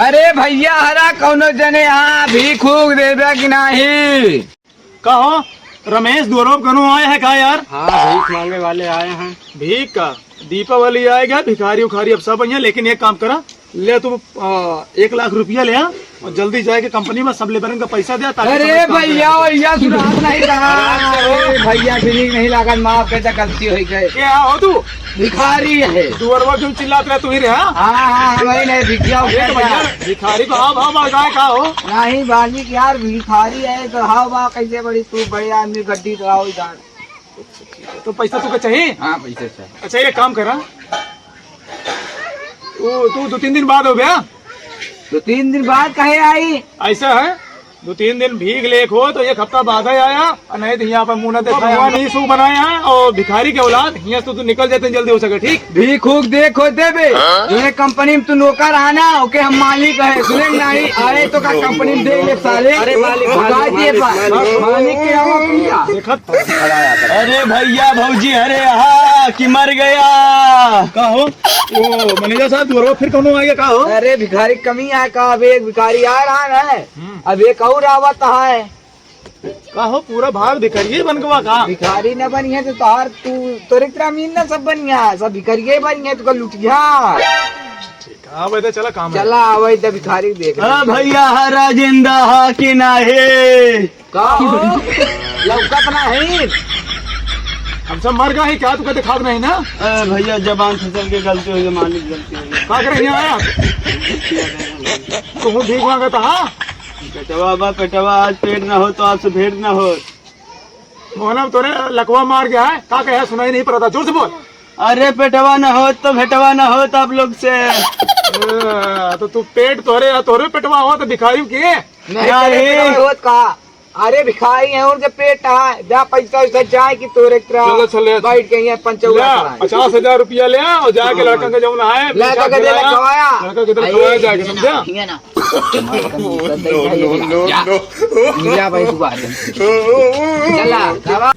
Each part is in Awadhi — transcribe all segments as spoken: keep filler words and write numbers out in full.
अरे भइया, हरा कउनो जने हाँ भीख ऊख देबे कि नाहीं? का हो रमेश, दुअरवा पे कउनो आए है का यार? हाँ, भीख माँगे वाले आए हैं। भीख का? दीपावली आएगा, भिखारी उखारी अब सब अइहैं, लेकिन एक काम करा, ले तू, आ, एक लाख रुपया ले आ और जल्दी जाइके कंपनी में सब लेबरन का पैसा दे, ताकि अरे सब काम भइया, करे। भइया, सुनात नहीं रहा। आराम से हो। अरे भइया, बिलिंग नहीं लागत, माफ कर दे, गलती होइ गई। क्या हो तू? भिखारी है। दुअरवा क्यों चिल्लात रहे, तू ही रहे, हाँ? हाँ, हाँ, हम ही नहीं, भिखिया अरे तो उठा भइया, लिया। भिखारी को हाव भाव बढ़ रहा है, का हो? नहीं मालिक यार, भिखारी है तो हाव भाव कैसे बढ़ी? तू बड़े आदमी, गड्डी चलाओ इधर। तो पैसा तुका चाहिए? हाँ, पैसा चाहिए। अच्छा, एक काम करा, तू, तू दो तीन दिन बाद हो बे। दो तीन दिन बाद काहे आई? ऐसा है, दो तीन दिन भीख लेक हो तो एक हफ्ता बाद ही आया, और नहीं तो यहाँ पर मुँह ना देखा। भगवान यीशु बनाया है और भिखारी के औलाद, यहाँ से तू निकल जाते जल्दी हो सके, ठीक? भीख ऊख देख हो देबे, हाँ? जो है कंपनी में तू नौकर रहा ना, ओके हम मालिक है, सुने नहीं, अरे तो का कंपनी में दे ले साले। अरे मालिक, भगा मालिक, दिए मालिक, बा। मालिक। मालिक के आवा पूजा। देखत। अरे भइया भौजी, अरे हाँ कि मर गया। का हो? ओ, मैनेजर साहब, दुअरवा फिर कउनो आएगा का हो? अरे, भिखारी कमी है का? अब एक भिखारी आ रहा है, हम्म। अब एक और आवत है। का हो, पूरा भाग भिखारी बन गवा का? भिखारी न बनिहैं तो तोहार, तू, तोरे तरह अमीर न सब बनिहैं, सब भिखारी बनिहैं, तू का लुटिया। ठीक है, हाँ भाई, तो चला काम है। चला, आवै तो भिखारी देख ले। हाँ भइया, हरा जिंदा हा कि नाहीं? का हो? लौकत नाहीं? हम सब मर गए हैं क्या? तुका दिखात नहीं ना? अरे भइया, जबान फिसल के गलती होइ गई, मालिक, गलती होइ गई। का करे यहाँ आया? तू भीख माँगत हा? पेटवा बा, पेटवा, आज पेट ना हो तो आपसे भेंट ना हो। मोहना तोरे लकवा मार गया है, का कहे सुनाई नहीं पड़ता, जोर से बोल। अरे पेटवा ना हो तो भेटवा ना हो तो आप लोग से। ए, तो तू पेट तोरे, तोरे पेटवा हो तो भिखारी के? नहीं, नहीं। तेरे पेटवा होत का? अरे भिखारी है, उनके पेट है, जा पैसा वैसा जाए कि तोरे तरह चलो, चलो। बैठ के यहाँ पंचौरा ले, कराए। पचास हजार रुपया ले और जाके हाँ, लड़का हाँ। के जौन है, लड़का पैसा के दे दिलाया, खवाया। लड़का के दे अरे, खवाया जाके, समझा? हियाँ ना। No, no, no, no। जा भाई, तू आ जा। चला, बाबा।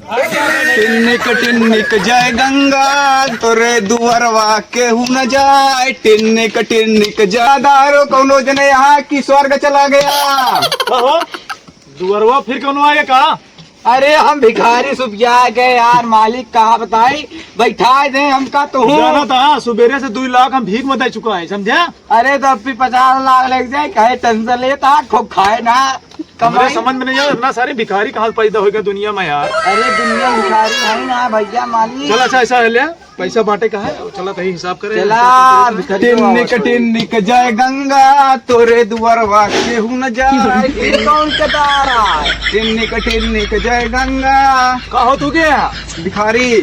टिन्निक टिन्निक जय गंगा, तोरे दुअरवा केहू न जाए। टिन्निक टिन्निक जय दारो, कौनो जने यहाँ की स्वर्ग चला गया। कहो, दुअरवा फिर कौनो आए का? अरे हम भिखारी सुपिया गए यार, मालिक कहाँ बताई, बैठा दे हमका तो हूँ। जाना था, सुबेरे से दुई लाख हम भीख में दे चुका है, समझा? अरे तो अब भी पचास लाख लग जाए, काहे टेंशन लेता, खूब खाए ना, हमरे कमाई। समझ में नहीं आया, इतना सारे भिखारी कहाँ से पैदा होइगा दुनिया में यार? अरे दुनिया भिखारी है ना भइया, मालिक। चला अच्छा, ऐसा है ले, पैसा बाँटे का है, चला तही हिसाब करे, चला, हिसाब करे। भिखारी टिन्निक टिन्निक जय गंगा, तोरे दुअरवा केहू न जाए। ये कौन के तारा है? टिन्निक टिन्निक जय गंगा। का हो तू के? भिखारी।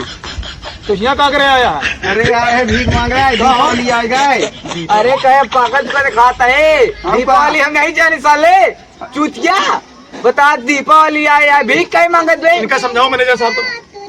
तो यहाँ का करे आया है? अरे आए है भीख माँग रहा है, का हो? दीपावली आएगा है। अरे कहे पागल तुका दिखाता है, हम का? दीपावली हम नहीं जाने साले, चूतिया। बता दीपावली आए, आए भीख काहे माँगत बे? इनका समझाओ मैनेजर साहब तो।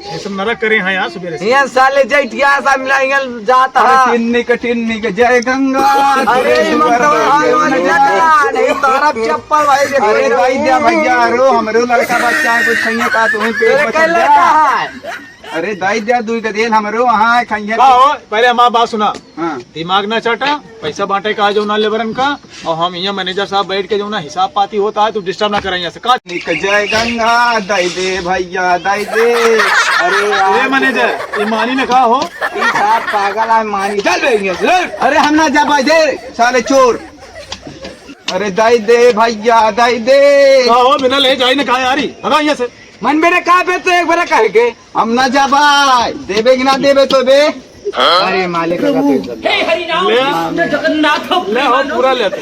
ये सब नरक करे हैं यार सुबेरे से। यहाँ साले जैठिया सा मिला, यहाँ जाता अरे है। टिन्निक टिन्निक जय गंगा। अरे ये मत करो, हाल वाली जाता, नहीं तारा चप्पल भाई देखो। अरे दाई दिया भइया, अरे हमरो लड़का बच्चा है, कुछ खाइए का तुम्हें पेट अरे बचा कल दिया। लड़का है। अरे दाई दिया, दुई का देन हमरो वहाँ है, खाइए। का हो, पहले हमार बात सुना। हाँ। दिमाग ना चाटा, पैसा बाँटे का जो ना लेबरन का, और हम यहाँ मैनेजर साहब बैठ के जो ना हिसाब पाती होता है, तू डिस्टर्ब ना करें यहाँ से। का? निक जय गंगा, दई दे भइया, दई दे। अरे यार, ए मैनेजर, ये मानी ने का हो? ई साहब पागल है, मानी। चल बे, यहाँ से, चल। अरे हम ना जा पाए दे, साले चोर। अरे दई दे भइया, दई दे। का हो, बिना ले जाई ने कहा यारी? हगा यहाँ से। मन बेरे का बे तो एक बेरा कह के। हम ना जाबा, देबे कि ना देबे तो बे? अरे मालिक का तो इज्जत। हे हरि राम ले। कृष्ण जगन्नाथ ले हो, प्रेमानंद। पूरा ले तू।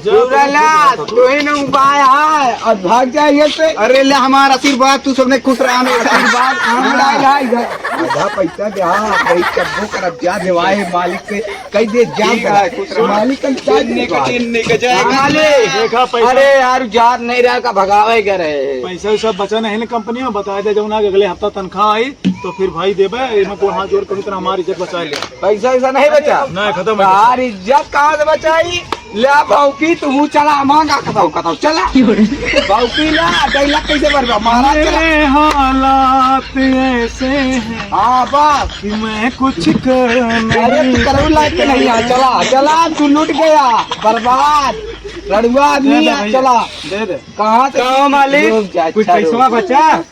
पूरा ला, तू ही ना उपाय है, और भाग जाइए से। अरे ले हमारा आशीर्वाद, तू सबने खुश रहा, हमें आशीर्वाद, हम हाँ। डाल है इधर। आधा पैसा दे, हाँ, भाई, कब्बो करब जा, देवाए मालिक से, कह दे, जा ठीक है, खुश रहो। मालिक का इज्जत टिन्निक, दे। टिन्निक, जय हाँ, मालिक। देखा पैसा। अरे यार, जात नहीं रहा का भगावे के रहे। पैसा वैसा बचा नहीं ना कंपनी में, बताए दे, जौन आज अगले हफ्ता तनख्वाह आई, तो फिर भाई देबे, एमे को हाथ जोड़ के तोर हमारी इज्जत बचा ले। पैसा वैसा नहीं बचा? नहीं, खत्म है। यार, इज्जत कहाँ से बचाई? ले भौकी, तू चला, मांगा कतौ, कतौ, चला। भौकी ला, गैला कैसे बरबा? महाराज चला। मेरे हालात ऐसे हैं हाँ, बस। कि मैं कुछ कर अरे, तू नहीं करऊ लायक के नहीं है, चला, चला, तू लूट गया, बर्बाद, रड़ुआ आदमी दे दे है, भैया, चला। दे दे। कहाँ से कहो मालिक, लोग जाए, कुछ अच्छा पैसवा लोग। बचा?